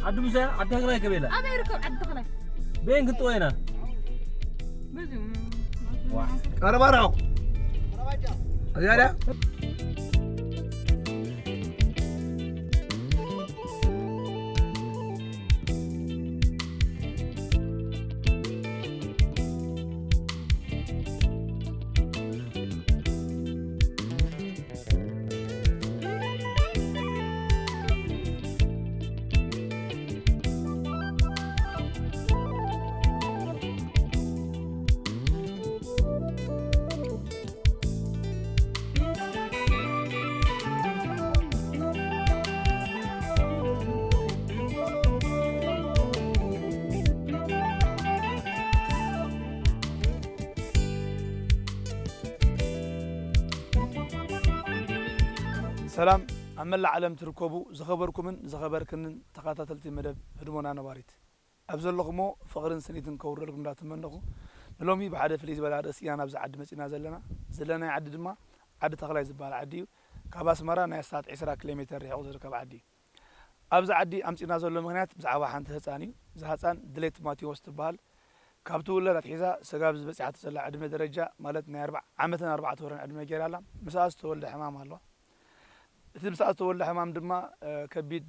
ዓዲ ብዙያ ዓዲ ተኽላይ ከበላ ኣበይ ይርከብ ዓዲ ተኽላይ? ቤን ክትወይና ብዙ ቀረባራው እዚያዳ ሰላም ኣብ መላእ ዓለም ትርከቡ ዝኸበርኩምን ዝኸበርክንን ተኸታተልቲ መደብ ህድሞና ነባሪት ኣብ ዘለኹሞ ፍቕርን ስኒትን ከውረድኩም እንዳተመነኹ ንሎሚ ብሓደ ፍልይ ዝበለ ኣርእስቲ ኢና ናብዚ ዓዲ መፂና ዘለና። ዘለናይ ዓዲ ድማ ዓዲ ተኽላይ ዝበሃል ዓዲ እዩ። ካብ ኣስመራ ናይ ኣስታት ዒስራ ኪሎ ሜተር ርሒቑ ዝርከብ ዓዲ እዩ። ኣብዚ ዓዲ ኣምፂና ዘሎ ምኽንያት ብዛዕባ ሓንቲ ህፃን እዩ። እዛ ህፃን ድሌት ማቴዎስ ትበሃል። ካብ ትውለድ ኣትሒዛ ሰጋብ ዝበፂሓቶ ዘላ ዕድመ ደረጃ ማለት ናይ ኣርባዕ ዓመትን ኣርባዕተ ወረን ዕድመ ገይራ ኣላ። ምስኣ ዝተወልደ ሕማም ኣለዋ። እቲ ምስኣ ዝተወልደ ሕማም ድማ ከቢድ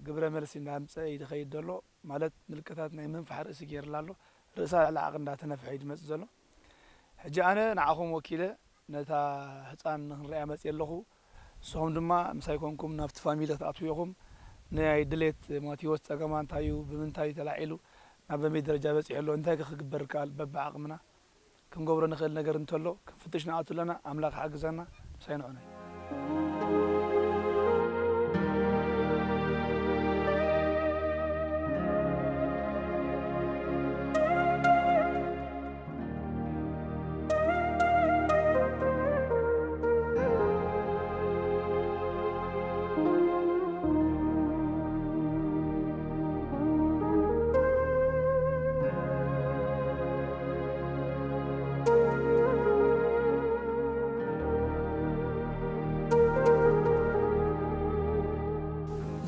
ግብረ መልሲ እንዳምፀ እዩ ዝኸይድ ዘሎ። ማለት ምልክታት ናይ ምንፋሕ ርእሲ ገይርላ ኣሎ። ርእሳ ልዕሊ ዓቕን እንዳተነፍሐ እዩ ዝመፅእ ዘሎ። ሕጂ ኣነ ንዓኹም ወኪለ ነታ ህፃን ንክንሪኣ መፅየ ኣለኹ። ንስኹም ድማ ምሳይ ኮንኩም ናብቲ ፋሚሊ ክትኣትዉ ኢኹም። ናይ ድሌት ማቴዎስ ፀገማ እንታይ እዩ፣ ብምንታይ እዩ ተላዒሉ፣ ናብ በመይ ደረጃ በፂሑ ኣሎ፣ እንታይ ከ ክግበር ይከኣል በብዓቕምና ክንገብሮ ንኽእል ነገር እንተሎ ክንፍትሽ ንኣቱ ኣለና። ኣምላኽ ሓግዘና። ምሳይ ንዑናይ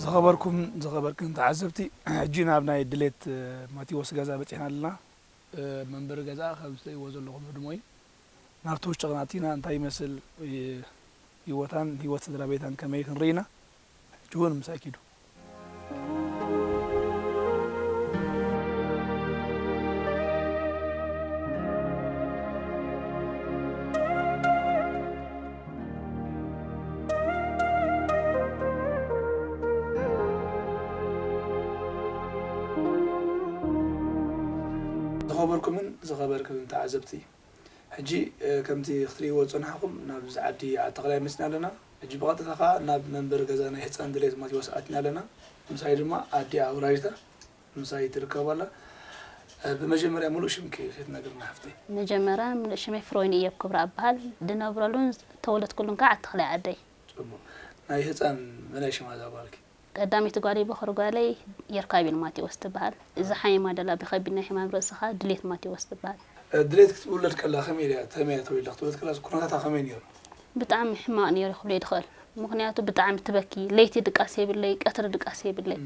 ዝኸበርኩም ዝኸበርክን ተዓዘብቲ፣ ሕጂ ናብ ናይ ድሌት ማቴዎስ ገዛ በፂሕና ኣለና። መንበሪ ገዛ ከም ትርእይዎ ዘለኹም ህድሞ እዩ። ናብቲ ውሽጢ ክንኣቲና እንታይ ይመስል ህይወታን ህይወት ስድራ ቤታን ከመይ ክንርኢ ኢና። ሕጂ እውን ምሳይ ኪዱ። ዝኸበርኩምን ዝኸበርክንን ተዓዘብቲ፣ ሕጂ ከምቲ ክትርእይዎ ዝጸናሕኩም ናብዚ ዓዲ ዓዲ ተኽላይ መጺና ኣለና። ሕጂ ብቐጥታ ከኣ ናብ መንበሪ ገዛ ናይ ህጻን ድሌት ማቴዎስ ኣቲና ኣለና። ምሳይ ድማ ኣዲኣ ኣውራጅታ ምሳይ ትርከብ ኣላ። ብመጀመርያ ሙሉእ ሽምኪ ክትነግርና ሓፍተይ። መጀመርያ ሙሉእ ሽመይ ፍሮይን እዮብ ክብራ እበሃል። ድነብረሉን ተወለድኩሉን ከኣ ዓዲ ተኽላይ ዓደይ። ጽቡቕ። ናይ ህጻን መናይ ሽማ እዛ ጓልኪ? ቀዳመይቲ ጓለይ በኹሪ ጓለይ የርካቤል ማቴዎስ ትበሃል። እዚ ሓሚማ ደላ ብኸቢድ ናይ ሕማም ርእሲ ኸኣ ድሌት ማቴዎስ ትበሃል። ድሌት ክትውለድ ከላ ከመይ ኢላ ተመያ ተወሊዳ ክትውለድ ከላ ኩነታታ ከመይ ነይሩ? ብጣዕሚ ሕማቕ ነይሩ ክብሎ ይድኽእል። ምኽንያቱ ብጣዕሚ ትበኪ፣ ለይቲ ድቃስ የብለይ፣ ቀትሪ ድቃስ የብለይ።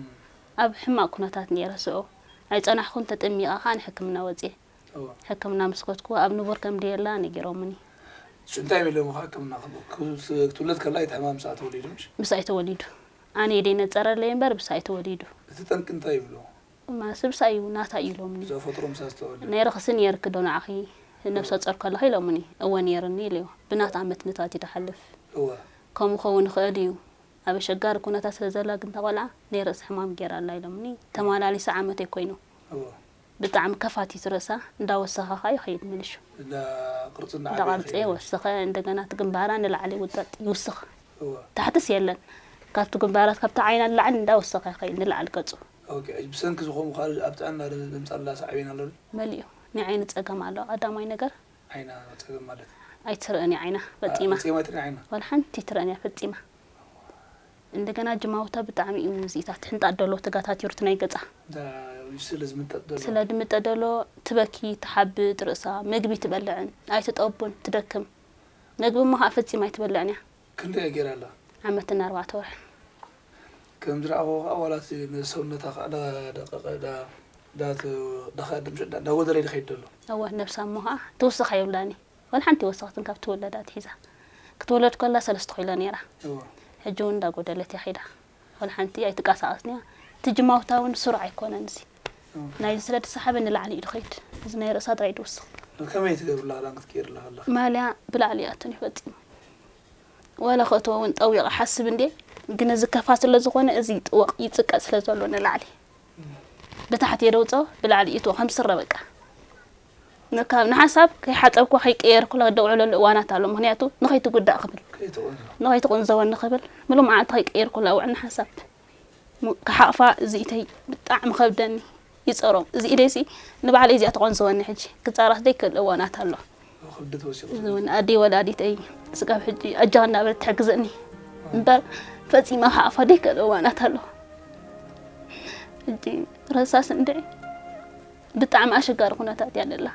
ኣብ ሕማቕ ኩነታት ነይረ ስዑ። ኣይጸናሕኩን ተጠሚቐ ኸኣ ንሕክምና ወጽየ። እወ። ሕክምና ምስ ከድኩ ኣብ ንቡር ከም ደየላ ነጊሮምኒ። እሺ እንታይ ኢሎምኻ ሕክምና ክብ- ክብ- ክትውለድ ከላ እቲ ሕማም ምስኣ ተወሊዱ ምሽ? ምስኣይ ተወሊዱ። ኣነ ኢደይ ነጸረለይ እምበር ብሳይ ተወሊዱ። እቲ ጠንቂ እንታይ ይብልዎ? ማስ ብሳይ እዩ ናታ እዩ ኢሎምኒ። ዘፈጥሮ ምሳ ዝተወልደ? ነይርኽሲ ነይርኪ ዶ ንዓኺ ነብሰ ጾር ከለኺ ኢሎምኒ። እወ ነይርኒ ኢለዮ። ብናት ዓመት ንታት እዩ ዝሓልፍ። እወ። ከምኡ ኸውን ይኽእል እዩ። ኣብ ኣሸጋሪ ኩነታት ስለ ዘላ ግን እታ ቆልዓ ናይ ርእሲ ሕማም ገይራ ኣላ ኢሎምኒ። ተመላሊሳ ዓመተይ ኮይኑ። እወ። ብጣዕሚ ከፋቲት ርእሳ እንዳወሰኸ ኸኣ ይኸይድ መሊሹ። እንዳ ቅርጺ እንዳ ዓበየ እንዳቐርጸ ይኸይድ። ወሰኸ፣ እንደገና እቲ ግንባራ ንላዕሊ ይውጠጥ፣ ይውስኽ። እወ። ታሕትስ የለን። ካብቲ ግንባራት፣ ካብቲ ዓይና ንላዕሊ እንዳወሰኸ ይኸይድ፣ ንላዕሊ ገጹ። ኦኬ፣ ብሰንኪ ዝኾኑ ካልእ ኣብ ጥዕና ዘምጻላ ሳዕቤን ኣሎ ድዩ? መሊኡ። ናይ ዓይኒ ጸገም ኣለዋ፣ ቀዳማይ ነገር። ዓይና ጸገም ማለት? ኣይትርእን እያ ዓይና፣ ፈጺማ። ፈጺማ ኣይትርእን ዓይና? ዋላ ሓንቲ ኣይትርእን እያ፣ ፈጺማ። እንደገና ጅማውታ ብጣዕሚ እዩ ምዝኢታት ሕንጣ ደሎ ተጋታቲሩ እቲ ናይ ገጻ እንዳ ስለ ዝምጠጥ ዘሎ ስለ ድምጠ ደሎ ትበኪ ትሓብጥ ርእሳ ምግቢ ትበልዕን ኣይትጠቡን ትደክም ምግቢ እሞ ከዓ ፈጺማ ኣይትበልዕን እያ ክንደይ ገይራ ኣላ ዓመትን ኣርባዕተ ወርሕን ከም ዝረኣኹ ከዓ ዋላ እቲ ንሰውነታ ከዓ እንዳደቀቀ፣ እንዳ-፣ እንዳተ-፣ እንዳኸ-፣ እንዳጎደለ ይኸይድ ዘሎ። እወ፣ ነብሳ እሞ ከዓ ትውስኽ የብላን እዩ። ወላ ሓንቲ ወሰኽትን ካብ ትውለድ ኣትሒዛ። ክትውለድ ከላ ሰለስተ ኪሎ ነይራ። እወ። ሕጂ እውን እንዳጎደለት እያ ኸይዳ። ወላ ሓንቲ ኣይትንቀሳቐስን እያ። እቲ ጅማውታ እውን ስሩዕ ኣይኮነን እዚ። እወ። ናይዚ ስለ ዝሰሓበ ንላዕሊ እዩ ዝኸይድ። እዚ ናይ ርእሳ ጥራይ ድውስኽ። ከመይ ትገብርላ ክዳን ክትቅይርላ ከላ? ማልያ ብላዕሊ ይኣቱን እዩ ፈጺሙ። ዋላ ከእትዎ እውን ጠዊቐ ሓስብ እንዴ፣ ግን እዚ ከፋ ስለ ዝኾነ እዚ ይጥወቕ፣ ይጽቀጥ ስለ ዘሎ ንላዕሊ። ብታሕቲ የደውጾ፣ ብላዕሊ ይእትዎ ከም ስረ በቃ። ንካ-፣ ንሓንሳብ ከይሓጸብኩ ከይቀየርኩ ደውዕለሉ እዋናት ኣሎ። ምኽንያቱ ንኸይትጉዳእ ክብል፣ ከይትቆንዞ። ንኸይትቆንዘወኒ ክብል፣ ምሉእ መዓልቲ ከይቀየርኩ እውዕል ንሓንሳብ። ሙ-፣ ክሓቕፋ እዚ ኢደይ ብጣዕሚ ከብደኒ፣ ይጸሮም። እዚ ኢደይሲ ንባዕለይ እዚኣ ትቆንዘወኒ ሕጂ። ክጻረፍ ዘይክእል እዋናት ኣሎ። ክብደት ወሲኹ። እዚ እውን ኣደይ ወላዲተይ ስጋብ ሕጂ ኣጆኺ እናበለት ትሕግዘኒ እምበር ፈጺማ ክሓቕፋ ዘይክእል እዋናት ኣሎ። ሕጂ ረሳስ እንድዒ ብጣዕሚ ኣሸጋሪ ኩነታት እያ ዘላ።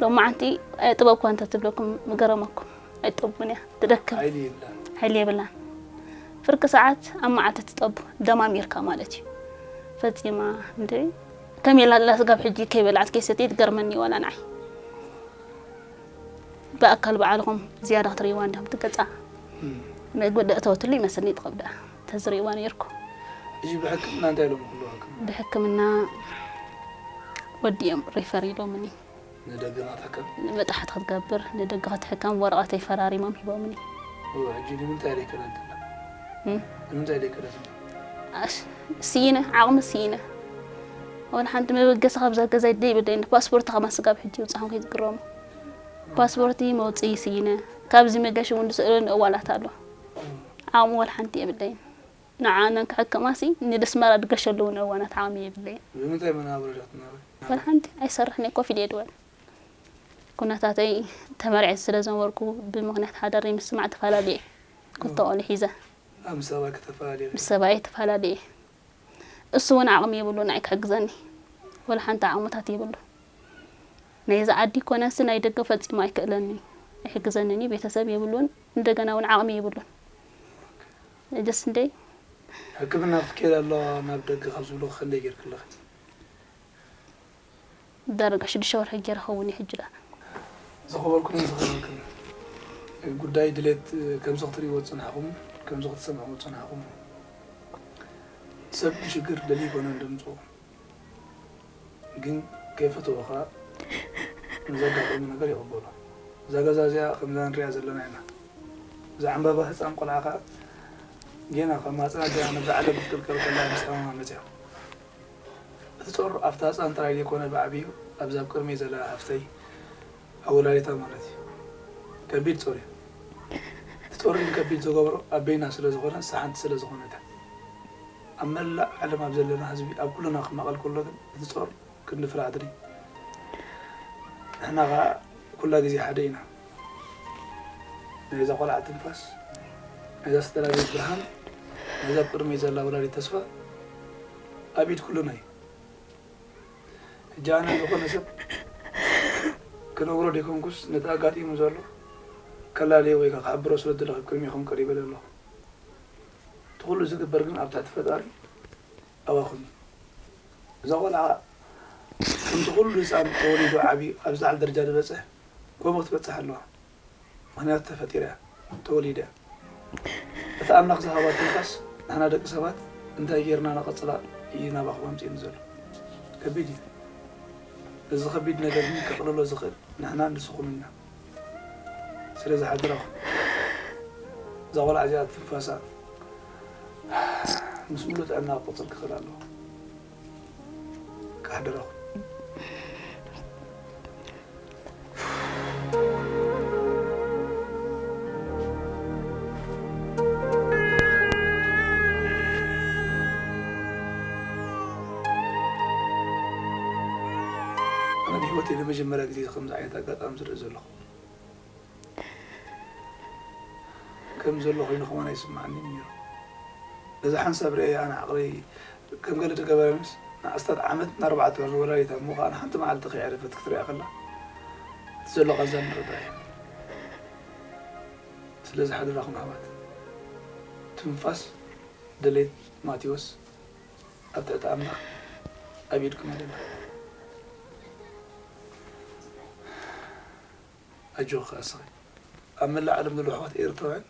ሎማዓንቲ ኣየጥበብኳ እንተትብለኩም ምገረመኩም። ኣይትጠቡን እያ፣ ትደክም። ሓይሊ የብላን። ሓይሊ የብላን። ፍርቂ ሰዓት ኣብ መዓልቲ ትጠቡ፣ ደማሚርካ ማለት እዩ። ፈጺማ እንደ ከመይ ኢላ ስጋብ ሕጂ ከይበልዓት ከይሰተየት ትገርመኒ ዋላ ንዓይ። ብኣካል ባዕልኹም ዝያዳ ክትርእይዋ እንዲኹም ትገጻ። እም። መግቢ ደእተወትሉ ይመስልኒ ትኸብዳ። ተዝርእይዋ ነይርኩ። እዚ ብሕክምና እንታይ ኢሎም ክብሉ ሕክምና? ብሕክምና ወዲኦም ሪፈር ኢሎምኒ። ንደገ ናትሕከም? ንመጣሕቲ ክትገብር፣ ንደገ ክትሕከም ወረቐተይ ፈራሪሞም ሂቦምኒ። እወ፣ ሕጂ ንምንታይ ደይከደት? እም? ንምንታይ ደይከደት? ኣሽ፣ ስኢነ፣ ዓቕሚ ስኢነ። ወላ ሓንቲ መበገሲ ካብዛ ገዛይ ደይብለይን። ፓስፖርት ከማን ስጋብ ሕጂ ይውጻኹም ከይትግረሙ። ፓስፖርት መውጽኢ ስኢነ። ካብዚ መገሺ እውን ዝስእለኒ እዋላት ኣሎ። ዓቕሚ ወላ ሓንቲ የብለይን። ንዓኣን ክሕክማሲ ንደስመራ ድገሸሉ እውን እዋናት ዓቕሚ የብለይን። ብምንታይ መናብሮ ዲኻ ትናበሪ? ወላ ሓንቲ ኣይሰርሕን እየ፣ ኮፍ ኢለ እየ ድውዕል። ኩነታተይ ተመርዕየ ስለ ዝነበርኩ ብምኽንያት ሓዳር ምስማዕ ተፈላለየ። ክልተ ቆልዑ ሒዘ። ኣብ ምስ ሰብኣይ ከተፈላለየ? ምስ ሰብኣየ ተፈላለየ። እሱ እውን ዓቕሚ የብሉን ንዓይ ክሕግዘኒ። ወላ ሓንቲ ዓቕምታት የብሉን። ናይዚ ዓዲ ኮነሲ ናይ ደገ ፈጺሙ ኣይክእለኒ። ኣይሕግዘንን እዩ፣ ቤተሰብ የብሉን፣ እንደገና እውን ዓቕሚ የብሉን። ጀስ እንደ ሕክምና ክትከይድ ኣለዋ ናብ ደገ ካብ ዝብሉ ክንደይ ጌርክለኺ? ዳርጋ ሽዱሽተ ወርሒ ገይረ ኸውን እዩ ሕጂ ደኣ። ዝኸበርኩን ዝኸበርክን ጉዳይ ድሌት ከምዚ ክትርእይዎ ዝጸናሕኹም፣ ከምዚ ክትሰምዕዎ ዝጸናሕኹም፣ ሰብ ንሽግር ደልዩ ይኮነ እንደምጽኦ። ግን ከይፈተዎ ከኣ ንዘጋጠሙ ነገር ይቕበሎ። እዛ ገዛ እዚኣ ከምዛ ንሪኣ ዘለና ኢና። እዛ ዕምባባ ህጻን ቆልዓ ከኣ ጌና ካብ ማህጸና ጌና ነዛ ዓለም ክትቅልቀል ከላ ምስ ሕማማ መጺኣ። እቲ ጾር ኣብታ ህጻን ጥራይ ዘይኮነ ብዓቢኡ ኣብዛ ኣብ ቅድመይ ዘላ ሓፍተይ ኣብ ወላዲታ ማለት እዩ። ከቢድ ጾር እዩ። እቲ ጾር ግን ከቢድ ዝገብሮ ኣብ በይና ስለ ዝኾነ፣ ንሳ ሓንቲ ስለ ዝኾነት እያ። ኣብ መላእ ዓለም ኣብ ዘለና ህዝቢ፣ ኣብ ኩልና ክማቐል ከሎ ግን እቲ ጾር ክንዲ ፍረ ኣድሪ። ንሕና ኸኣ ኩላ ግዜ ሓደ ኢና። ናይዛ ቆልዓ ትንፋስ፣ ናይዛ ዝተላበየት ብርሃን፣ ናይዛ ኣብ ቅድመይ ዘላ ወላዲት ተስፋ ኣብ ኢድ ኩልና እዩ። ሕጂ ኣነ ዝኾነ ሰብ ክነግሮ ደይኮንኩስ ነቲ ኣጋጢሙ ዘሎ ከላለዮ ወይ ከዓ ክሕብሮ ስለ ዝደለኹ ኣብ ቅድሜኹም ቀሪበ ዘለኹ። እቲ ኩሉ ዝግበር ግን ኣብ ትሕቲ ፈጣሪ ኣባኹም እዩ። እዛ ቆልዓ ከምቲ ኩሉ ህፃን ተወሊዱ ዓብዩ ኣብዚ ዝዓል ደረጃ ዝበፅሕ ከምኡ ክትበፅሕ ኣለዋ። ምኽንያቱ ተፈጢራ እያ፣ ተወሊዳ እያ። እቲ ኣምላኽ ዝሃባ ትንፋስ ንሕና ደቂ ሰባት እንታይ ጌርና ነቐፅላ እዩ ናባኹም ኣምፂእኒ ዘሎ። ከቢድ እዩ። እዚ ከቢድ ነገር ግን ከቕልሎ ዝኽእል ንሕና ንስኹም ኢና። ስለዚ ሓደራኹም እዛ ቆልዓ እዚኣ ትንፋሳ ምስ ሙሉእ ጥዕና ክቕፅል ክኽእል ኣለዎ። ሓደራኹም። ኣነ ብህይወተይ ንመጀመርያ ግዜ ከምዚ ዓይነት ኣጋጣሚ ዝርኢ ዘለኹ። ከም ዘሎ ኮይኑ ከማን ኣይስምዓንን ነይሩ። ነዚ ሓንሳብ ርእየ ኣነ ዓቕለይ ከም ገለ ተገበረንስ ንኣስታት ዓመት ንኣርባዕተ ወር ወላዲታ እሞ ከኣ ንሓንቲ መዓልቲ ከይዕረፈት ክትሪኣ ከላ እቲ ዘሎ ቃንዛ ንርዳእ እዩ። ስለዚ ሓደራኹም ኣሕዋት ትንፋስ ድሌት ማቴዎስ ኣብ ትሕቲ ኣምላኽ ኣብ ኢድኩም ኣለና። ኣጆኺ ኣስኺ። ኣብ መላእ ዓለም ዘለዉ ኣሕዋት ኤርትራውያን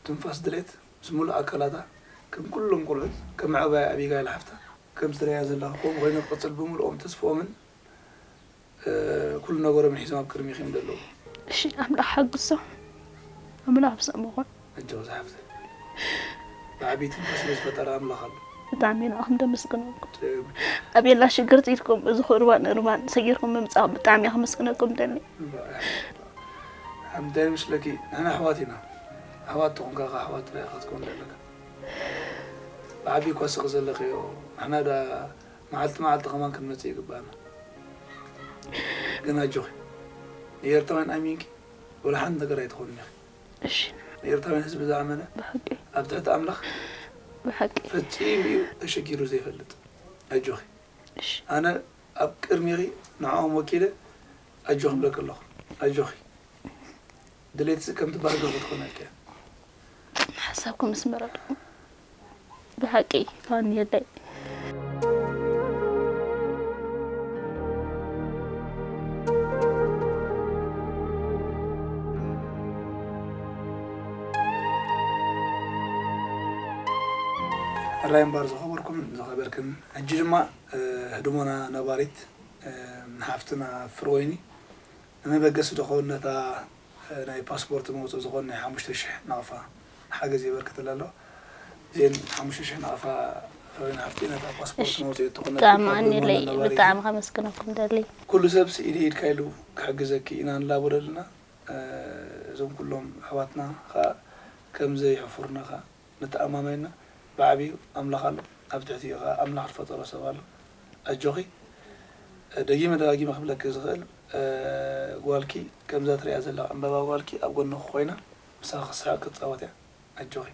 ትንፋስ ድሌት ምስ ሙሉእ ኣካላታ ከም ኩሎም ቆልዑት ከም መዕበያ ኣቢጋይል ሓፍታ ከም ትርእያ ዘለኻ ከምኡ ኮይኑ ክቕጽል ብምልኦም ተስፍኦምን ኩሉ ነገሮም ሒዞም ኣብ ቅድሚኺ እዮም ዘለዉ። እሺ ኣምላኽ ሓግዞ ኣምላኽ ብሰሙ ይኹን። ኣጆኺ ዝሓፍተይ ብዓቢይቲ ንፋስ ስለ ዝፈጠረ ኣምላኽ ኣሎ። ብጣዕሚ ኢና ከም ደመስግነኩም። ኣብ የላ ሽግር ኢልኩም እዚ ቁርባን እርባን ሰጊርኩም ምምጻእ ብጣዕሚ ከመስግነኩም ደሊ። ሓምዳይ ምስለኪ ንሕና ኣሕዋት ኢና። ኣሕዋት ተኾንካ ከ ኣሕዋት ጥራይ ኢኻ ክትከውን ዘለካ። ብዓቢ እኳ ስቕ ዘለኽዮ ንሕና ዳ መዓልቲ መዓልቲ ከማን ክንመጽእ ይግባና። ግን ኣጆኺ ንኤርትራውያን ኣሚንኪ ወላ ሓንቲ ነገር ኣይትኾንን ኢኺ። እሺ ንኤርትራውያን ህዝቢ ዝኣመነ ብሓቂ ኣብ ትሕቲ ኣምላኽ ብሓቂ ፈጺሙ እዩ ተሸጊሩ ዘይፈልጥ። ኣጆኺ እሺ ኣነ ኣብ ቅድሚኺ ንዕኦም ወኪለ ኣጆኺ እብለኪ ኣለኹ። ኣጆኺ ድሌትሲ ከምቲ ባህጊ ክትኾነልኪ እያ። ሓሳብኩም ይስመረልኩም ብሓቂ ይቐንየለይ። ሕራይ እምበር ዝኸበርኩምን ዝኸበርክን ሕጂ ድማ ህድሞና ነባሪት ንሓፍትና ፍርወይኒ ንመበገሲ ዝኸውን ነታ ናይ ፓስፖርት መውፅኢ ዝኾን ናይ ሓሙሽተ ሽሕ ናቕፋ ሓገዝ የበርክትላ ኣሎ። እዚአን ሓሙሽተ ሽሕ ናቕፋ ፍርወይኒ ሓፍቲ ነታ ፓስፖርት መውፅኢ እትኾን ብጣዕሚ ኣቐኒለይ ብጣዕሚ ከመስግነኩም ደሊ። ኩሉ ሰብሲ ኢደ ኢድካ ኢሉ ክሕግዘኪ ኢና ንላቦ ደልና። እዞም ኩሎም ኣሕዋትና ከዓ ከም ዘይሕፉርና ከዓ ንተኣማመን ኢና። ብዓብዩ ኣምላኽ ኣሎ፣ ኣብ ትሕቲኡ ከዓ ኣምላኽ ዝፈጠሮ ሰብ ኣሎ። ኣጆኺ። ደጊመ ደጋጊመ ክብለኪ ዝኽእል ጓልኪ ከምዛ ትሪኣ ዘለኺ ዕምበባ ጓልኪ ኣብ ጎንኺ ኮይና ምሳኺ ክትስሕቕ ክትፃወት እያ። ኣጆኺ።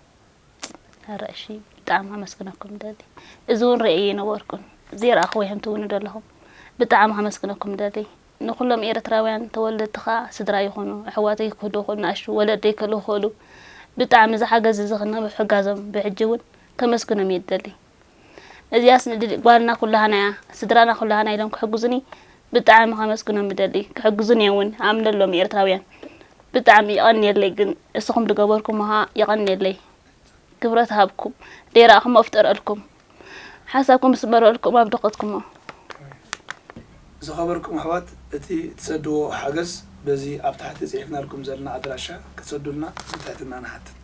ኣረ እሺ ብጣዕሚ ከመስግነኩም ደሊ። እዚ እውን ርእየ ኣይነበርኩን ዘይረኣኽዎ ኢኹም ትብሉኒ ዘለኹም። ብጣዕሚ ከመስግነኩም ደሊ። ንኹሎም ኤርትራውያን ተወለድቲ ኸኣ ስድራ ይኹኑ ኣሕዋተይ ክህልዉ ይኽእሉ ንኣሽቱ ወለደይ ክህልዉ ይኽእሉ ብጣዕሚ እዚ ሓገዝ እዚ ክነብሕጋዞም ብሕጂ እውን ከመስግኖም እየ ዝደሊ። እዚኣስ ንድሊ ጓልና ኩላህና እያ ስድራና ኩላህና ኢሎም ክሕግዙኒ ብጣዕሚ ከመስግኖም እደሊ። ክሕግዙኒ እየ እውን ኣምነሎም ኤርትራውያን ብጣዕሚ የቐንየለይ ግን እስኹም ዝገበርኩሞ ኸኣ የቐንየለይ። ክብረት ሃብኩም ደይረኣኹሞ እፍጠረልኩም ሓሳብኩም ይስመረልኩም ኣብ ድኸትኩሞ። ዝኸበርኩም ኣሕዋት እቲ ትሰድዎ ሓገዝ በዚ ኣብ ታሕቲ ጽሒፍናልኩም ዘለና ኣድራሻ ክትሰዱልና ብትሕትና ንሓትት።